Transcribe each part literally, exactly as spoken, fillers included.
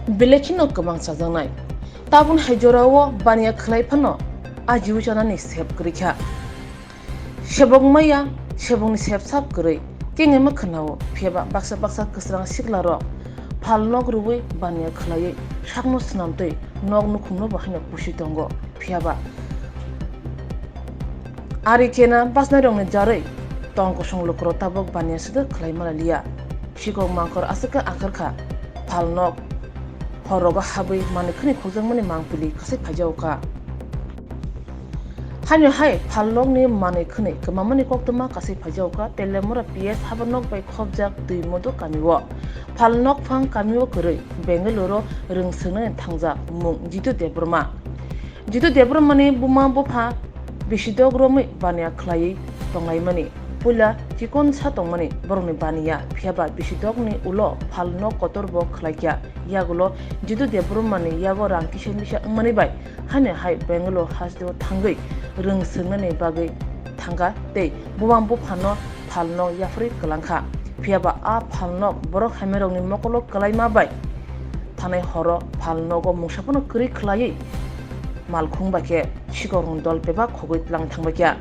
Belai kheno kwbang chajaknai. Tabun hai jorao baniya khwlai phano ajiwi chanani sep kwrwi kha. Sebok maya, sebokni sep sap kwrwi kengema khwnao, phiyaba baksa baksa kwsrang siklarok phal nok rwui baniya khwlaiwi sakno swnamtwi nok nukhungno bo haino pusi tongo, phiyaba ari kena bachnairokni jarwi tong kosong lukurok tabok baniya sudok khwlai mala liya. Sikok mangkor aswk khe akhar kha phal nok horogo habwi manwi khwnwi khokjakmani mangpili kasai phaijago kha. Haino hai phalnokni manwi khwnwi kwmamani koktwma kasai phaijago kha Telemura P S habanok bai khopjak Twimuduk kamio. Phalnok phang kamio kwrwi Bengaluru rwng swngnani thangjak mung Jitu Debbarma. Jitu Debbarmani buma bupha bisidok romwi baniya khwlaiwi tonglaimani. Puila chikon sa tongmani borokni baniya, phiyaba bisidokni ulo phalnok kotorbo khwlaikha. Yagulo Jitu Debbarmani yago rang kisa misa wngmani bai haino hai Bangalore hasteo thangwi rwng swngnani bagwi thangkha tei buma buphano phalno yapharwi kwlangkha. Phiyaba a phalnok borok hamyarokni mokolo kwlaima bai thanai horo phalnogo mungsa phano kwrwi khwlaiwi malkhung bai khe sikorokni dol bebak khogwi tlang thangbaikha.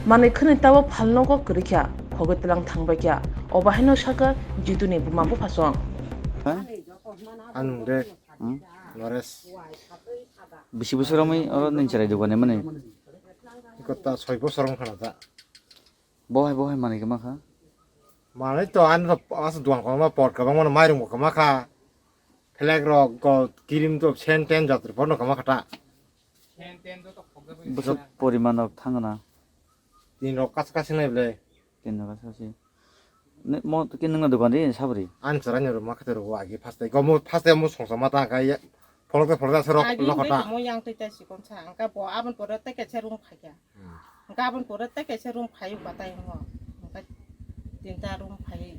Manwi khwnwi tabok phalnogo kwrwi kha, khogwi tlang thangbaikha. Obo haino sakha Jituni buma buphasong. Anung de. Hmm? Naresh. Bisi bosor romwi oro nini chwrai dogan ni mani? Iko ta soi bosor wngkha na ta. Bo hai, bo hai manwi kwma kha? Manwi to ani to as duan kwma pot kwbangma no mairung bo kwma kha. Flag rok go kirim to sen ten jatri porno kwma kha ta. Bwswk poriman rok thangna? Tin rok kas kas nai ble. Tin rok kas kas. Ne mo to kin nang dogan ri sabri. An chara ni ruma khater ro agi first day. Go mo first day mo songsa mata ga ya. Folok folok sa rok lo khata. Mo yang tei tei sikon sa. Angka bo abon pore tei kaisa room khaikha. Angka abon pore tei kaisa room khayu batai ngo. Angka tinta room khai.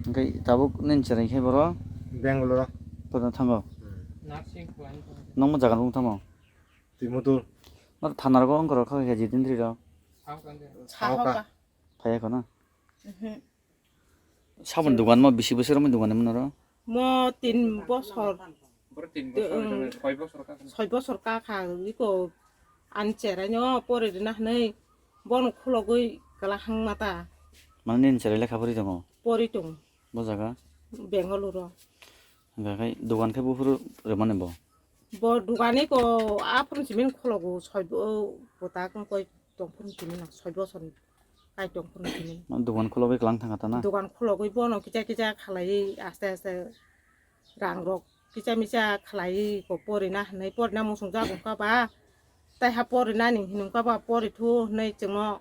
Angka tabuk nin cherai khai boro. Bangalore. Kodan thango. Nang mo jagan bung tamo. Twi mutu. Nor thana rogo ongkor kha khe jidin ri ro. Sahoka. Phaya kono. Sabon dugan mo bisi bosor mo dugan mo noro. Mo tin bosor. Boro tin bosor, soi bosor ka. Soi bosor ka kha iko an cherai no pore rina hnai bon khulogoi kala hang mata. Mane nin cherai lekha pori tongo. Pori tong. Bo jaga. Bengaluru. Hingkha khai dugan khe buphuru rwmani bo? Bo dugani ko aphuru simin khologo soi bo bota koi tongphuru simin soi bosor kai tongphuru simin. Ma dugan khulogwi klang thangkha ta na? Dugan khulogwi bono kicha kicha khalai aste aste rang rok kicha micha khalai ko porina hinwi porina musung jago kha ba. Tai ha porina ni hinung kha ba pori thu hinwi chwngno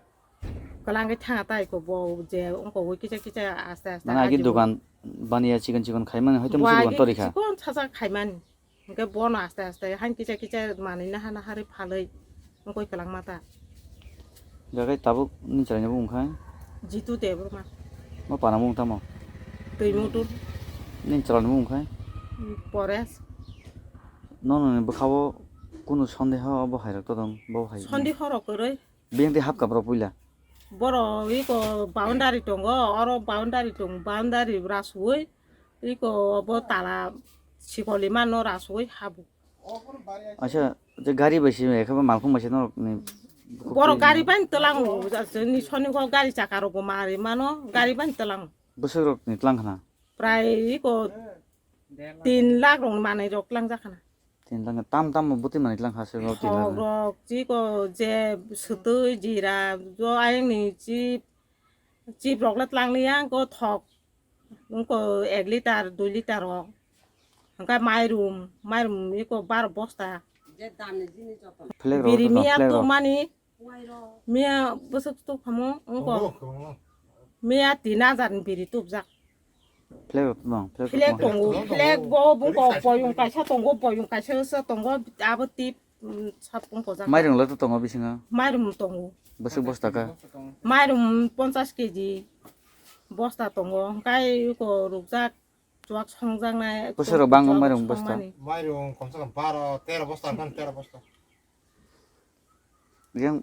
kwlangwi thanga tai ko bo je ongko wi kicha kicha aste aste. Nang agi ajibo. Dugan baniya chikon chikon khaimani hoito musu dugan agi tori kha. Chikon sasak khaimani. Hingke bono aste aste han kicha kicha manwi naha naha ri phalwi ongkoi kwlangma ta. Jagai tabuk ni chwraini bumung khai? Jitu Debbarma. Mo pana bumung tamo? Twi mutur. Ni chwraini bumung khai? Pores. Nono ni bwkhao kunu sondeho bo hai rok todong bo hai. Sondeho rok kwrwi. Biyang tei hapkha boro puila. Boro iko boundary tongo, oro boundary tongo, boundary rasui iko bo tala sikoli mano rasui habu. Acha, je gari bai se ekha malkhung bai se norok ni. Boro gari bai tlang ni soni ko gari chaka rok bo mari mano gari bai tlang. Bwswk rok ni tlang khna. Prai iko tin lakh rok manwi rok tlang jak khna. Tin lang tam tam bwtwi manwi tlang kha se tin lang. Thok rok chiko je swtwi jira jo ayang ni chip chip rok le tlang liya ko thok ko ek liter dui liter rok. Hingke mairum mairum iko baro bosta. Flag rok biri miya flag rok. Tukmani. Miya bwswk tuk phamo wngkha. Miya tin hajar ni biri tubjak. Flag rok tong, flag rok. Flag tong. Tongo, flag bo bungko boyong kaisa tongo, boyong kaisa sa tongo, abo tip, mm, sap wngkha jak. Mairum lo to tongo bisingo. Mairum tongo. Bwswk bosta ka? Mairum ponchas keji bosta tongo, hingkai iko rukjak, chuak songjaknai. Bwswk rok bango mairum bosta? Mairum komse kom baro, tero bosta, tero bosta. Yang